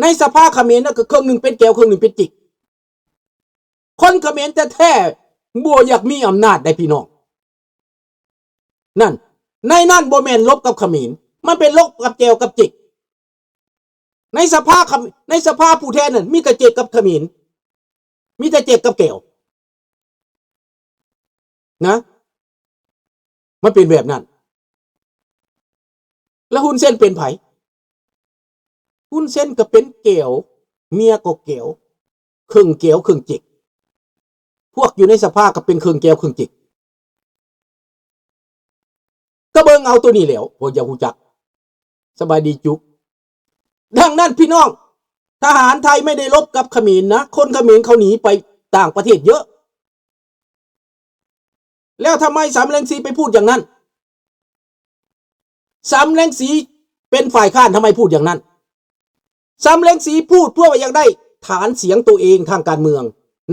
ໃນສະພາຂະເໝນນະ ກໍເຄິ່ງໜຶ່ງເປັນແກວ ເຄິ່ງໜຶ່ງເປັນຈິກ. ຄົນຂະເໝນແທ້ໆ ບໍ່ຢາກມີອຳນາດໃດ໋ພີ່ນ້ອງ. ນັ້ນ ໃນນັ້ນບໍ່ແມ່ນລົບກັບຂະເໝນ, ມັນເປັນລົບກັບແກວກັບຈິກ. ໃນສະພາຂະ ໃນສະພາຜູ້ແທນນັ້ນ ມີແຕ່ຈິກກັບຂະເໝນ, ມີແຕ່ຈິກກັບແກວ. ນະ ມັນເປັນແບບນັ້ນ. ແລ້ວຮຸນເຊນເປັນໃຜ? ຮຸນເຊນກໍເປັນແກວ, ເມຍກໍແກວ, ເຄິ່ງແກວເຄິ່ງຈິກ. ພວກຢູ່ໃນສະພາກໍເປັນເຄິ່ງແກວເຄິ່ງຈິກ. ກໍເບິ່ງເອົາໂຕນີ້ແຫຼ້ວ ພວກຢາກຮູ້ຈັກ. ສະບາຍດີຈຸກ. ດັ່ງນັ້ນພີ່ນ້ອງ, ທະຫານໄທໄມ່ໄດ້ລົບກັບຂະເໝນນະ, ຄົນຂະເໝນເຂົາໜີໄປຕ່າງປະເທດເຍອະ. ແລ້ວທຳໄມສາມແລງສີໄປພູດຢ່າງນັ້ນ? ສາມແລງສີເປັນຝ່າຍຄ້ານ ທຳໄມພູດຢ່າງນັ້ນ? ສາມແລງສີພູດເພື່ອວ່າຢາກໄດ້ຖານສຽງໂຕເອງທາງການເມືອງ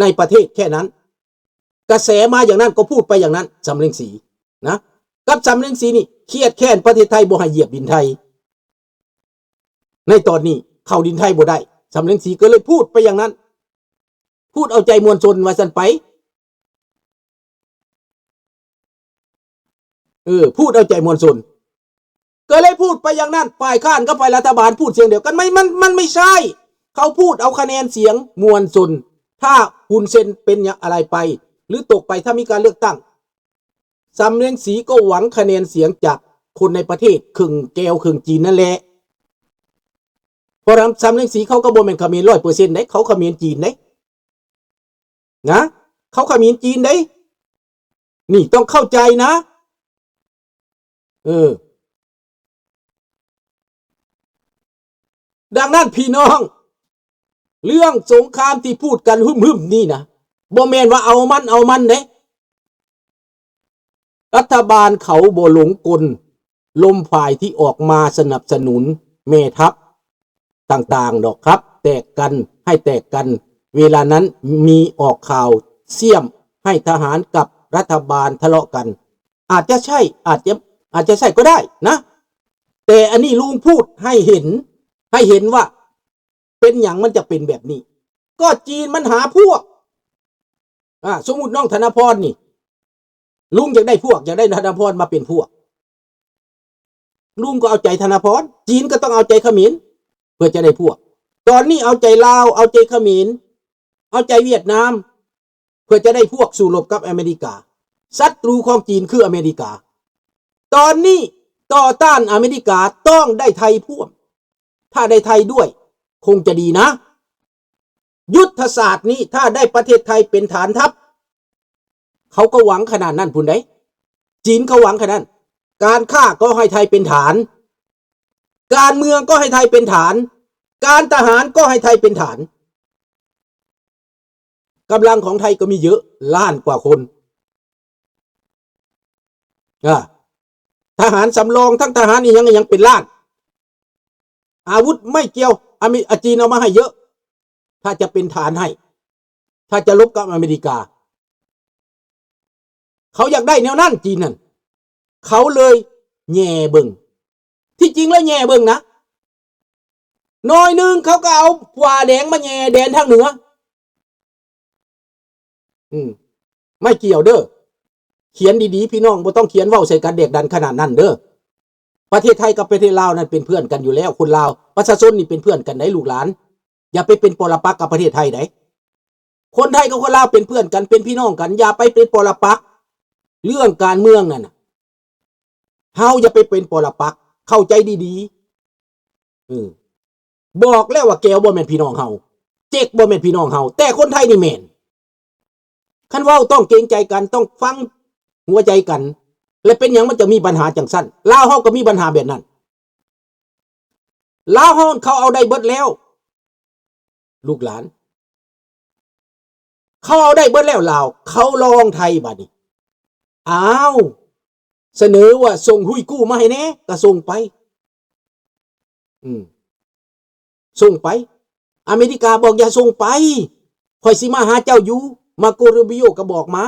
ໃນປະເທດແຄ່ນັ້ນ. ກະແສມາຢ່າງນັ້ນກໍພູດໄປຢ່າງນັ້ນ. ສາມແລງສີນະ ກັບສາມແລງສີນີ້ຄຽດແຄ້ນປະເທດໄທ ບໍ່ໃຫ້ຢຽບດິນໄທ. ໃນຕອນນີ້ເຂົ້າດິນໄທບໍ່ໄດ້, ສາມແລງສີກໍເລີຍພູດໄປຢ່າງນັ້ນ, ພູດເອົາໃຈມວນຊົນວ່າຊັ້ນໄປ. ເອີ ພູດເອົາໃຈມວນຊົນ ກໍເລີຍພູດໄປຢ່າງນັ້ນ. ຝ່າຍຄ້ານກັບຝ່າຍລັດຖະບານພູດສຽງດຽວກັນ. ມັນ ມັນ ມັນໄມ່ໃຊ່. ເຂົາພູດເອົາຄະແນນສຽງມວນຊົນ. ຖ້າຮຸນເຊນເປັນຫຍັງອະໄລໄປ ຫຼືຕົກໄປ, ຖ້າມີການເລືອກຕັ້ງ, ສາມແລງສີກໍຫວັງຄະແນນສຽງຈາກຄົນໃນປະເທດ ເຄິ່ງແກວເຄິ່ງຈີນນັ້ນແຫຼະ. ເພາະສາມແລງສີເຂົາກໍບໍ່ແມ່ນຂະເໝນຮ້ອຍເປີເຊັນເດ້, ເຂົາຂະເໝນຈີນເດ້ນະ, ເຂົາຂະເໝນຈີນເດ້. ນີ້ຕ້ອງເຂົ້າໃຈນະ. ເອີ ດັ່ງນັ້ນພີ່ນ້ອງ, ເລື່ອງສົງຄາມທີ່ພູດກັນຫຶ້ມໆນີ້ນະ, ບໍ່ແມ່ນວ່າເອົາມັນເອົາມັນເດ້. ລັດຖະບານເຂົາບໍ່ຫຼົງກົນລົມຝ່າຍທີ່ອອກມາສະໜັບສະໜູນແມ່ທັບຕ່າງໆດອກຄັບ. ແຕກກັນ ໃຫ້ແຕກກັນ. ເວລານັ້ນມີອອກຂ່າວສ່ຽມໃຫ້ທະຫານກັບລັດຖະບານທະເລາະກັນ. ອາດຈະໃຊ່ ອາດຈະ ອາດຈະໃຊ່ກໍໄດ້ນະ, ແຕ່ອັນນີ້ລຸງພູດໃຫ້ເຫັນ ໃຫ້ເຫັນວ່າເປັນຫຍັງມັນຈະເປັນແບບນີ້. ກໍຈີນມັນຫາພວກ. ອາ ສົມມຸດນ້ອງທະນະພອນນີ້, ລຸງຢາກໄດ້ພວກ, ຢາກໄດ້ທະນະພອນມາເປັນພວກ. ລຸງກໍເອົາໃຈທະນະພອນ, ຈີນກໍຕ້ອງເອົາໃຈຂະເໝນເພື່ອຈະໄດ້ພວກ. ຕອນນີ້ເອົາໃຈລາວ, ເອົາໃຈຂະເໝນ, ເອົາໃຈຫວຽດນາມ ເພື່ອຈະໄດ້ພວກສູ້ລົບກັບອາເມລິກາ. ສັດຕູຂອງຈີນຄືອາເມລິກາ. ຕອນນີ້ຕໍ່ຕ້ານອາເມລິກາຕ້ອງໄດ້ໄທພວມ. ຖ້າໄດ້ໄທດ້ວຍຄົງຈະດີນະ. ຍຸດທະສາດນີ້ ຖ້າໄດ້ປະເທດໄທເປັນຖານທັບ, ເຂົາກໍຫວັງຂະໜາດນັ້ນພຸ້ນໃດ໋. ຈີນເຂົາຫວັງຂະໜາດນັ້ນ. ການຄ້າກໍໃຫ້ໄທເປັນຖານ, ການເມືອງກໍໃຫ້ໄທເປັນຖານ, ການທະຫານກໍໃຫ້ໄທເປັນຖານ. ກຳລັງຂອງໄທກໍມີເຍອະ, ລ້ານກວ່າຄົນ. ອາ ທະຫານສຳລອງ, ທັງທະຫານອີ່ຫຍັງອີ່ຫຍັງເປັນລ້ານ. ອາວຸດໄມ້ກ່ຽວ ອາເມ ອາ ຈີນເອົາມາໃຫ້ເຍອະ. ຖ້າຈະເປັນຖານໃຫ້, ຖ້າຈະລົບກັບອາເມລິກາ, ເຂົາຢາກໄດ້ແນວນັ້ນ ຈີນນັ້ນ. ເຂົາເລີຍແຍ່ເບິ່ງ. ທີ່ຈິງແລ້ວແຍ່ເບິ່ງນະ, ໜ້ອຍໜຶ່ງເຂົາກໍເອົາຝາແດງມາແຍ່ແດນທາງເໜືອ. ອືມ ໄມ້ກ່ຽວເດີ້. ຂຽນດີໆ ພີ່ນ້ອງ, ບໍ່ຕ້ອງຂຽນເວົ້າໃສ່ກັນແດກດັນຂະໜາດນັ້ນເດີ້. ປະເທດໄທກັບປະເທດລາວນັ້ນເປັນເພື່ອນກັນຢູ່ແລ້ວ. ຄົນລາວ ປະຊາຊົນນີ້ເປັນເພື່ອນກັນໄດ໋ ລູກຫຼານ. ຢ່າໄປເປັນປໍລະປັກກັບປະເທດໄທໃດ໋. ຄົນໄທກັບຄົນລາວເປັນເພື່ອນກັນ, ເປັນພີ່ນ້ອງກັນ. ຢ່າໄປເປັນປໍລະປັກເລື່ອງການເມືອງນັ້ນນະ. ເຮົາຢ່າໄປເປັນປໍລະປັກ, ເຂົ້າໃຈດີໆ. ເອີ ບອກແລ້ວວ່າແກວບໍ່ແມ່ນພີ່ນ້ອງເຮົາ, ເຈັກບໍ່ແມ່ນພີ່ນ້ອງເຮົາ, ແຕ່ຄົນໄທນີ້ແມ່ນ. ຄັນເວົ້າຕ້ອງເກງໃຈກັນ, ຕ້ອງຟັງຫົວໃຈກັນ. ແລະເປັນຫຍັງມັນຈະມີບັນຫາຈັ່ງຊັ້ນ? ລາວເຮົາກໍມີບັນຫາແບບນັ້ນ. ລາວເຮົາເຂົາເອົາໄດ້ເບິດແລ້ວ ລູກຫຼານ, ເຂົາເອົາໄດ້ເບິດແລ້ວລາວ, ເຂົາລອງໄທບາດນີ້. ອ້າວ ສະເໜີວ່າສົ່ງຮຸຍກູ້ມາໃຫ້ແດ່, ກໍສົ່ງໄປ. ອືມ ສົ່ງໄປ. ອາເມລິກາບອກຢ່າສົ່ງໄປ, ຂ້ອຍຊິມາຫາເຈົ້າຢູ່. ມາໂກຣູບິໂອກໍບອກມາ.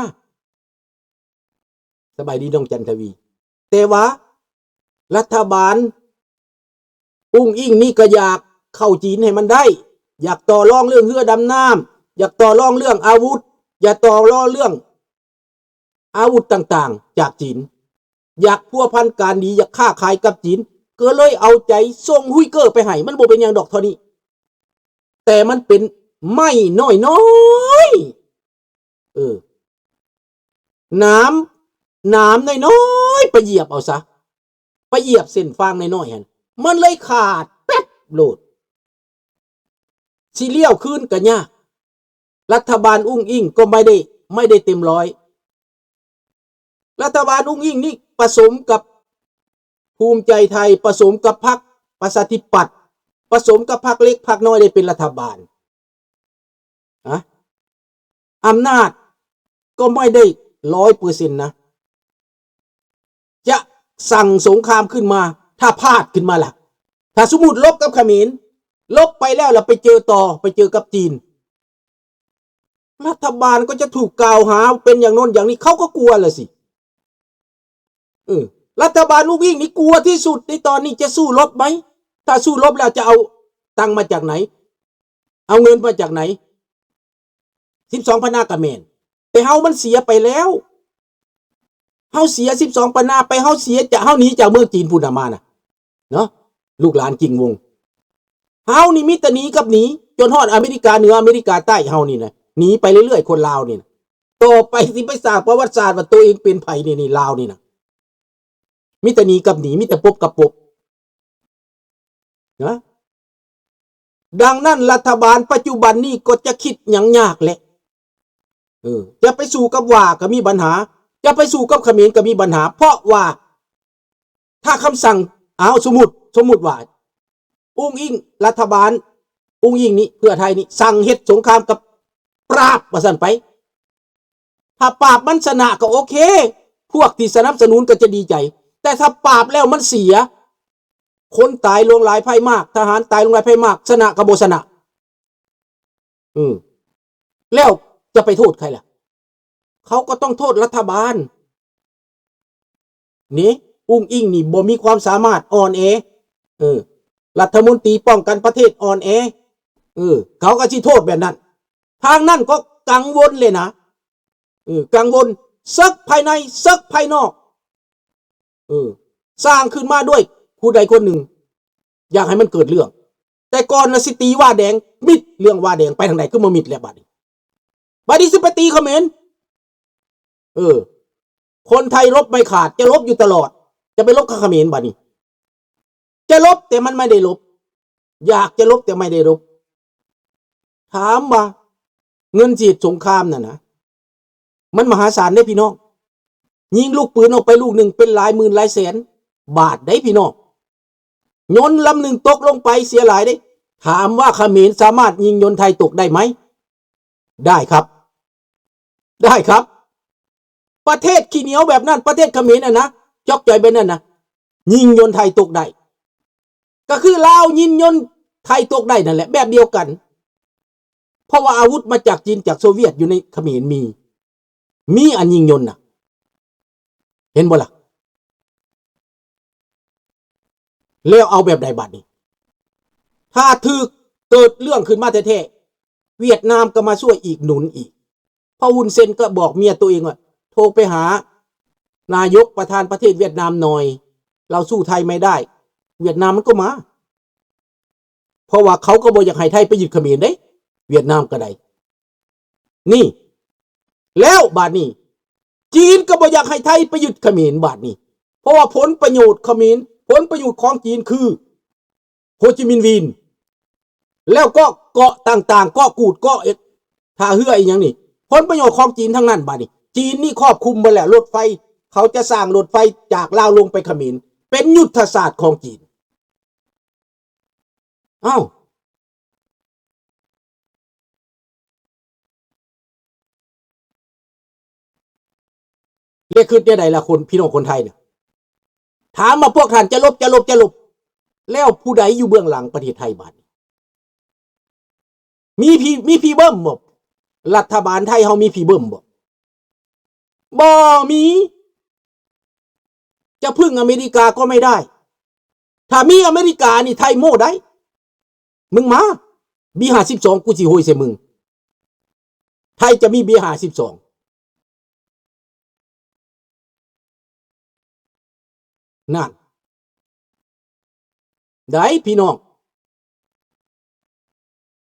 ສະບາຍດີນ້ອງຈັນທະວີ. ແຕ່ວ່າລັດຖະບານອຸ້ງອິ້ງນີ້ກໍຢາກ ເຂົ້າຈີນໃຫ້ມັນໄດ້, ຢາກຕໍ່ລອງເລື່ອງເຮືອດຳນ້ຳ, ຢາກຕໍ່ລອງເລື່ອງອາວຸດ, ຢາກຕໍ່ລອງເລື່ອງອາວຸດຕ່າງໆຈາກຈີນ, ຢາກພົວພັນການດີ, ຢາກຄ້າຂາຍກັບຈີນ, ກໍເລີຍເອົາໃຈສົ່ງຮຸຍເກີໄປໃຫ້. ມັນບໍ່ເປັນຫຍັງດອກເທົ່ານີ້, ແຕ່ມັນເປັນໄມ້ນ້ອຍໆ ເອີ ໜາມ ໜາມນ້ອຍໆ ໄປຢຽບເອົາຊະ, ໄປຢຽບເສັ້ນຟາງນ້ອຍໆຫັ້ນ, ມັນເລີຍຂາດແປັບໂລດ. ຊິລ້ຽວຄືນກໍຍາກ. ລັດຖະບານອຸ້ງອິ້ງກໍໄມ່ໄດ້ ໄມ່ໄດ້ເຕັມຮ້ອຍ. ລັດຖະບານອຸ້ງອິ້ງນີ້ປະສົມກັບພູມໃຈໄທ, ປະສົມກັບພັກປະຊາທິປັດ, ປະສົມກັບພັກເລັກພັກນ້ອຍໄດ້ເປັນລັດຖະບານ. ນະ ອຳນາດກໍບໍ່ໄດ້ຮ້ອຍເປີເຊັນນະ. ຈະສັ່ງສົງຄາມຂຶ້ນມາ, ຖ້າພາດຂຶ້ນມາລະ? ຖ້າສົມມຸດລົບກັບຂະເໝນ, ລົບໄປແລ້ວລະໄປເຈີຕໍ່, ໄປເຈີກັບຈີນ, ລັດຖະບານກໍຈະຖືກກ່າວຫາເປັນຢ່າງໂນ້ນຢ່າງນີ້, ເຂົາກໍກົວລະຊິ. ເອີ ລັດຖະບານອຸ້ງອິ້ງນີ້ກົວທີ່ສຸດໃນຕອນນີ້. ຈະສູ້ລົບໄໝ? ຖ້າສູ້ລົບແລ້ວຈະເອົາຕັງມາຈາກໃນ? ເອົາເງິນມາຈາກໃນ? ສິບສອງພັນນາກະແມ່ນ, ແຕ່ເຮົາມັນເສຍໄປແລ້ວ. ເຮົາເສຍສິບສອງພັນນາໄປ, ເຮົາເສຍຈາກ, ເຮົາໜີຈາກເມືອງຈີນພຸ້ນນະມານະ ເນາະ, ລູກຫຼານກິ່ງວົງ. ເຮົານີ້ມີແຕ່ໜີກັບໜີ, ຈົນຮອດອາເມລິກາເໜືອ ອາເມລິກາໃຕ້ເຮົານີ້ນະ, ໜີໄປເລື້ອຍໆ ຄົນລາວນີ້ນະ. ຕໍ່ໄປຊິໄປສ້າງປະຫວັດສາດວ່າໂຕເອງເປັນໃຜນີ້, ນີ້ລາວນີ້ນະ, ມີແຕ່ໜີກັບໜີ, ມີແຕ່ປົບກັບປົບນະ. ດັ່ງນັ້ນລັດຖະບານປັດຈຸບັນນີ້ກໍຈະຄິດຫຍັງຍາກແຫຼະ. ເອີ ຈະໄປສູ້ກັບຫວ້າກໍມີບັນຫາ, ຈະໄປສູ້ກັບຂະເໝນກໍມີບັນຫາ, ເພາະວ່າ ຖ້າຄຳສັ່ງ, ເອົາ ສົມມຸດ, ສົມມຸດວ່າ ອຸ້ງອິ້ງ, ລັດຖະບານອຸ້ງອິ້ງນີ້, ເພື່ອໄທນີ້ ສັ່ງເຮັດສົງຄາມກັບປາບ ວ່າຊັ້ນໄປ. ຖ້າປາບມັນຊະນະກໍໂອເຄ, ພວກທີ່ສະໜັບສະໜູນກໍຈະດີໃຈ. ແຕ່ຖ້າປາບແລ້ວມັນເສຍ, ຄົນຕາຍຫຼວງຫຼາຍໄພມາກ, ທະຫານຕາຍຫຼວງຫຼາຍໄພມາກ, ຊະນະກໍບໍ່ຊະນະ. ເອີ ແລ້ວຈະໄປໂທດໃຜລະ? ເຂົາກໍຕ້ອງໂທດລັດຖະບານ. ນີ້ ອຸ້ງອິ້ງນີ້ບໍ່ມີຄວາມສາມາດ, ອ່ອນແອ. ເອີ ລັດຖະມົນຕີປ້ອງກັນປະເທດອ່ອນແອ. ເອີ ເຂົາກໍຊິໂທດແບບນັ້ນ. ທາງນັ້ນກໍກັງວົນເລີຍນະ. ເອີ ກັງວົນ, ເສິກພາຍໃນ, ເສິກພາຍນອກ. ເອີ ສ້າງຂຶ້ນມາດ້ວຍຜູ້ໃດຄົນໜຶ່ງ ຢາກໃຫ້ມັນເກີດເລື່ອງ. ແຕ່ກ່ອນນະຊິຕີຫວ້າແດງ, ມິດເລື່ອງຫວ້າແດງ, ໄປທາງໃດຄືບໍ່ມິດແລ້ວບາດນີ້? ບາດນີ້ຊິໄປຕີຂະເໝນ. ເອີ ຄົນໄທລົບໄມ່ຂາດ, ຈະລົບຢູ່ຕະຫຼອດ, ຈະໄປລົບກັບຂະເໝນບາດນີ້. ຈະລົບແຕ່ມັນໄມ່ໄດ້ລົບ, ຢາກຈະລົບແຕ່ໄມ່ໄດ້ລົບ. ຖາມວ່າເງິນຊິເຮັດສົງຄາມນັ້ນນະ ມັນມະຫາສານເດ້ພີ່ນ້ອງ. ຍິງລູກປືນອອກໄປລູກໜຶ່ງເປັນຫຼາຍໝື່ນຫຼາຍແສນບາດເດ້ພີ່ນ້ອງ. ຍົນລຳໜຶ່ງຕົກລົງໄປເສຍຫຼາຍເດ້. ຖາມວ່າຂະເໝນສາມາດຍິງຍົນໄທຕົກໄດ້ໄໝ? ໄດ້ຄັບ, ໄດ້ຄັບ. ປະເທດຂີ້ໜຽວແບບນັ້ນ, ປະເທດຂະເໝນຫັ້ນນະ, ຈອກຈ່ອຍແບບນັ້ນນະ, ຍິງຍົນໄທຕົກໄດ້. ກໍຄືລາວຍິງຍົນໄທຕົກໄດ້ນັ້ນແຫຼະ, ແບບດຽວກັນ. ເພາະວ່າອາວຸດມາຈາກຈີນ, ຈາກໂຊວຽດ, ຢູ່ໃນຂະເໝນມີ, ມີອັນຍິງຍົນນະ. ເຫັນບໍ່ລະ? ແລ້ວເອົາແບບໃດບາດນີ້? ຖ້າຖືກເກີດເລື່ອງຂຶ້ນມາແທ້ໆ, ຫວຽດນາມກໍມາຊ່ວຍອີກ, ໜູນອີກ. ເພາະຮຸນເຊັນກໍບອກເມຍໂຕເອງວ່າ ໂທໄປຫານາຍົກປະທານປະເທດຫວຽດນາມໜ່ອຍ, ເຮົາສູ້ໄທໄມ່ໄດ້. ຫວຽດນາມມັນກໍມາ. ເພາະວ່າເຂົາກໍບໍ່ຢາກໃຫ້ໄທໄປຍຶດຂະເໝນເດ້, ຫວຽດນາມກໍໄດ້. ນີ້ ແລ້ວບາດນີ້ ຈີນກໍບໍ່ຢາກໃຫ້ໄທໄປຍຶດຂະເໝນບາດນີ້, ເພາະວ່າຜົນປະໂຫຍດຂະເໝນ, ຜົນປະໂຫຍດຂອງຈີນຄືໂຮຈິມິນຫວີນ, ແລ້ວກໍເກາະຕ່າງໆ, ເກາະກູດ, ເກາະເອັດ, ທ່າເຮືອອີຫຍັງນີ້, ຜົນປະໂຫຍດຂອງຈີນທັງນັ້ນບາດນີ້. ຈີນນີ້ຄອບຄຸມໝົດແລ້ວ, ລົດໄຟ, ເຂົາຈະສ້າງລົດໄຟຈາກລາວລົງໄປຂະເໝນ, ເປັນຍຸດທະສາດຂອງຈີນ. ອ້າວ ແລະ ຄິດແນວໃດລະຄົນ ພີ່ນ້ອງຄົນໄທນະ? ຖາມວ່າພວກທ່ານຈະລົບ, ຈະລົບ, ຈະລົບ, ແລ້ວຜູ້ໃດຢູ່ເບື້ອງຫຼັງປະເທດໄທບາດນີ້? ມີພີ ມີພີເບິ່ມບໍ່? ລັດຖະບານໄທເຮົາມີພີເບິ່ມບໍ່? ບໍ່ມີ. ຈະເພິ່ງອາເມລິກາກໍໄມ່ໄດ້. ຖ້າມີອາເມລິການີ້ ໄທໂມ້ໄດ້. ມຶງມາ ບີຫ້າສິບສອງ ກູຊິໂຫຍໃສ່ມຶງ. ໃຜຈະມີບີຫ້າສິບສອງ ນັ້ນ ໃດ໋ພີ່ນ້ອງ.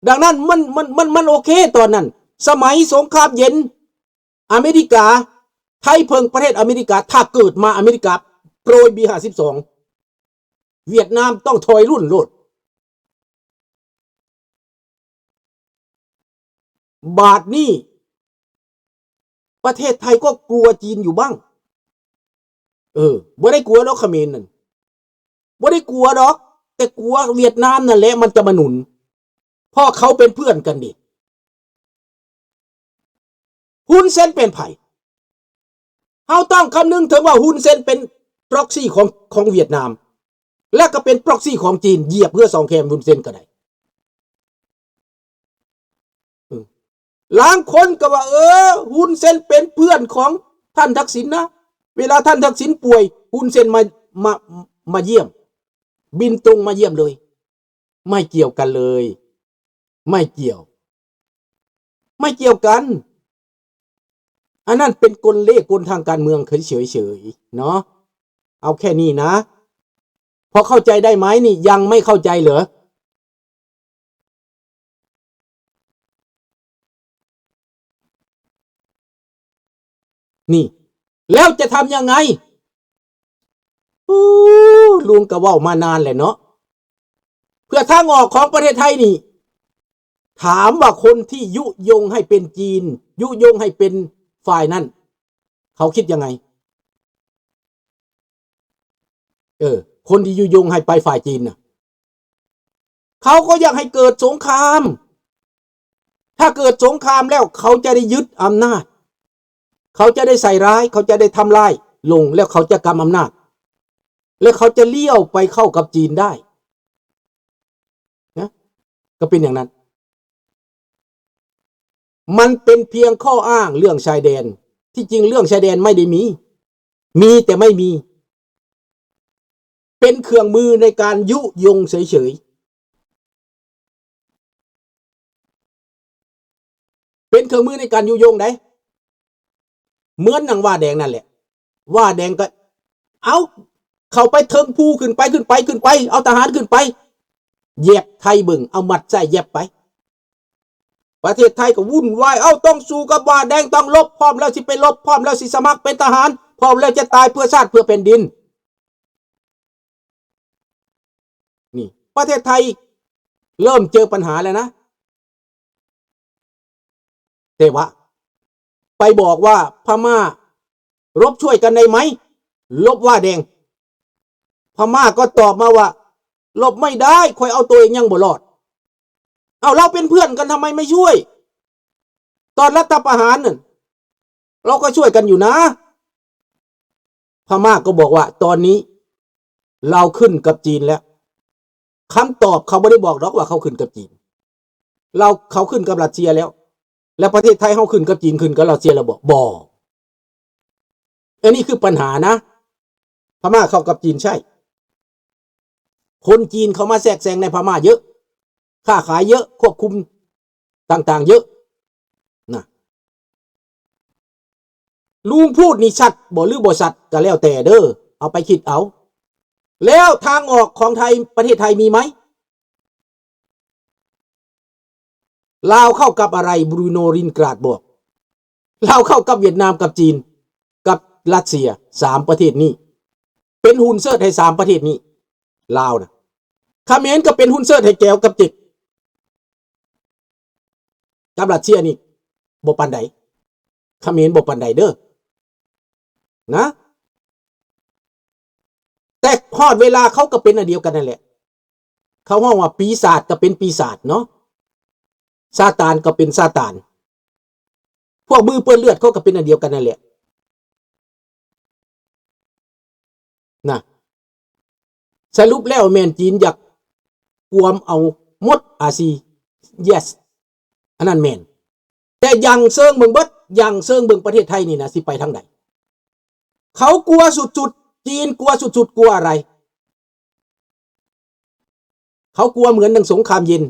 ດັ່ງນັ້ນມັນ ມັນ ມັນ ມັນໂອເຄຕອນນັ້ນ ສະໄໝສົງຄາມເຢັນ ອາເມລິກາ ໄທເພິ່ງປະເທດອາເມລິກາ ຖ້າເກີດມາອາເມລິກາໂປຣຍບີຫ້າສິບສອງ ຫວຽດນາມຕ້ອງຖອຍລຸ້ນໂລດ. ບາດນີ້ ປະເທດໄທກໍກົວຈີນຢູ່ບ້າງ. ເອີ ບໍ່ໄດ້ກົວດອກຂະເໝນນັ້ນ ບໍ່ໄດ້ກົວດອກ ແຕ່ກົວຫວຽດນາມນັ້ນແຫຼະ ມັນຈະມາໜູນ ເພາະເຂົາເປັນເພື່ອນກັນເດ. ຮຸນເຊັນເປັນໃຜ? ເຮົາຕ້ອງຄຳນຶງເຖິງວ່າຮຸນເຊັນເປັນ proxy ຂອງ ຂອງຫວຽດນາມ ແລະກໍເປັນ proxy ຂອງຈີນ ຢຽບເຮືອສອງແຄມຮຸນເຊັນກໍໄດ້. ເອີ ລາງຄົນກໍວ່າ ເອີ ຮຸນເຊັນເປັນເພື່ອນຂອງທ່ານທັກສິນນະ ເວລາທ່ານທັກສິນປ່ວຍ ຮຸນເຊັນມາ ມາ ມາຢ້ຽມ ບິນຕົງມາຢ້ຽມເລີຍ. ໄມ່ກ່ຽວກັນເລີຍ ໄມ່ກ່ຽວ ໄມ່ກ່ຽວກັນ. ອັນນັ້ນເປັນກົນເລ່ກົນທາງການເມືອງເສີຍໆເນາະ. ເອົາແຄ່ນີ້ນະ ພໍເຂົ້າໃຈໄດ້ໄໝນີ້? ຍັງໄມ່ເຂົ້າໃຈເຫຼືອ? ນີ້ ແລ້ວຈະທຳຍັງໄງ? ໂອ້ ລຸງກໍເວົ້າມານານແລ້ວເນາະ ເພື່ອທາງອອກຂອງປະເທດໄທນີ້. ຖາມວ່າຄົນທີ່ຍຸຍົງໃຫ້ເປັນຈີນ ຍຸຍົງໃຫ້ເປັນຝ່າຍນັ້ນ ເຂົາຄິດຍັງໄງ? ເອີ ຄົນທີ່ຍຸຍົງໃຫ້ໄປຝ່າຍຈີນນະ ເຂົາກໍຢາກໃຫ້ເກີດສົງຄາມ. ຖ້າເກີດສົງຄາມແລ້ວ ເຂົາຈະໄດ້ຍຶດອຳນາດ ເຂົາຈະໄດ້ໃສ່ຮ້າຍ ເຂົາຈະໄດ້ທຳລາຍລົງ ແລ້ວເຂົາຈະກຳອຳນາດ ແລ້ວເຂົາຈະລ້ຽວໄປເຂົ້າກັບຈີນໄດ້ນະ ກໍເປັນຢ່າງນັ້ນ. ມັນເປັນພຽງຂໍ້ອ້າງເລື່ອງຊາຍແດນ ທີ່ຈິງເລື່ອງຊາຍແດນໄມ່ໄດ້ມີ ມີແຕ່ໄມ່ມີ ເປັນເຄື່ອງມືໃນການຍຸຍົງເສີຍໆ. ເປັນເຄື່ອງມືໃນການຍຸຍົງໃດ໋ ເໝືອນໜັງຫວ້າແດງນັ້ນແຫຼະ. ຫວ້າແດງກໍ ເອົາ ເຂົ້າໄປເທິງພູ ຂຶ້ນໄປ ຂຶ້ນໄປ ຂຶ້ນໄປ ເອົາທະຫານຂຶ້ນໄປ ແຢບໄທເບິ່ງ ເອົາໝັດໃສ່ແຢບໄປ. ປະເທດໄທກໍວຸ້ນວາຍ ເອົາ ຕ້ອງສູ້ກັບຫວ້າແດງ ຕ້ອງລົບ ພ້ອມແລ້ວຊິໄປລົບ ພ້ອມແລ້ວຊິສະໝັກເປັນທະຫານ ພ້ອມແລ້ວຈະຕາຍເພື່ອຊາດເພື່ອແຜ່ນດິນ. ນີ້ ປະເທດໄທເລີ່ມເຈີບັນຫາແລ້ວນະ. ແຕ່ວ່າໄປບອກວ່າພະມ້າລົບຊ່ວຍກັນໄດ້ໄໝ? ລົບຫວ້າແດງ. ພະມ້າກໍຕອບມາວ່າ ລົບໄມ່ໄດ້ ຂ້ອຍເອົາຕົວເອງຍັງບໍ່ລອດ. ເອົາ ລາວເປັນເພື່ອນກັນ ທຳໄມໄມ່ຊ່ວຍ? ຕອນລັດຖະປະຫານນັ້ນ ລາວກໍຊ່ວຍກັນຢູ່ນາ. ພະມ້າກໍບອກວ່າ ຕອນນີ້ລາວຂຶ້ນກັບຈີນແລ້ວ. ຄຳຕອບ ເຂົາບໍ່ໄດ້ບອກດອກວ່າເຂົາຂຶ້ນກັບຈີນ. ລາວ ເຂົາຂຶ້ນກັບຣັດເຊຍແລ້ວ. ແລ້ວປະເທດໄທເຮົາຂຶ້ນກັບຈີນ ຂຶ້ນກັບຣັດເຊຍແລ້ວບໍ? ບໍ່. ອັນນີ້ຄືບັນຫານະ. ພະມ້າເຂົ້າກັບຈີນໃຊ້. ຄົນຈີນເຂົ້າມາແຊກແຊງໃນພະມ້າເຍີະ. ຄ້າຂາຍເຍີະ. ຄວບຄຸມຕ່າງໆເຍີະນະ. ລຸງພູດນີ້ຊັດບໍ່ ຫຼືບໍ່ຊັດກໍແລ້ວແຕ່ເດີ້ ເອົາໄປຄິດເອົາ. ແລ້ວທາງອອກຂອງໄທ ປະເທດໄທມີໄໝ? ລາວເຂົ້າກັບອະໄລ? ບຣູໂນ ຣິນກຣາດບອກ ລາວເຂົ້າກັບຫວຽດນາມ ກັບຈີນ ກັບຣັດເຊຍ ສາມປະເທດນີ້ ເປັນຮຸ້ນເຊີດໃຫ້ສາມປະເທດນີ້ ລາວນະ. ຂະເໝນກໍເປັນຮຸ້ນເຊີດໃຫ້ແກວກັບເຈັກ. ກັບຣັດເຊຍນີ້ບໍ່ປານໃດ ຂະເໝນບໍ່ປານໃດເດີ້ນະ. ແຕ່ຮອດເວລາເຂົາກໍເປັນອັນດຽວກັນນັ້ນແຫຼະ. ເຂົາຮ້ອງວ່າປີສາດກໍເປັນປີສາດເນາະ ຊາຕານກໍເປັນຊາຕານ. ພວກມືເປື້ອນເລືອດເຂົາກໍເປັນອັນດຽວກັນນັ້ນແຫຼະ. ນະ ສະຫຼຸບແລ້ວແມ່ນຈີນຢາກກວມເອົາໝົດອາຊີ. Yes ອັນນັ້ນແມ່ນ. ແຕ່ຢ່າງເຊີງເບິ່ງເບິດ ຢ່າງເຊີງເບິ່ງປະເທດໄທນີ້ນະ ຊິໄປທາງໃດ? ເຂົາກົວສຸດໆ ຈີນກົວສຸດໆ ກົວອະໄລ? ເຂົາກົວເໝືອນດັ່ງສົງຄາມເຢັນ.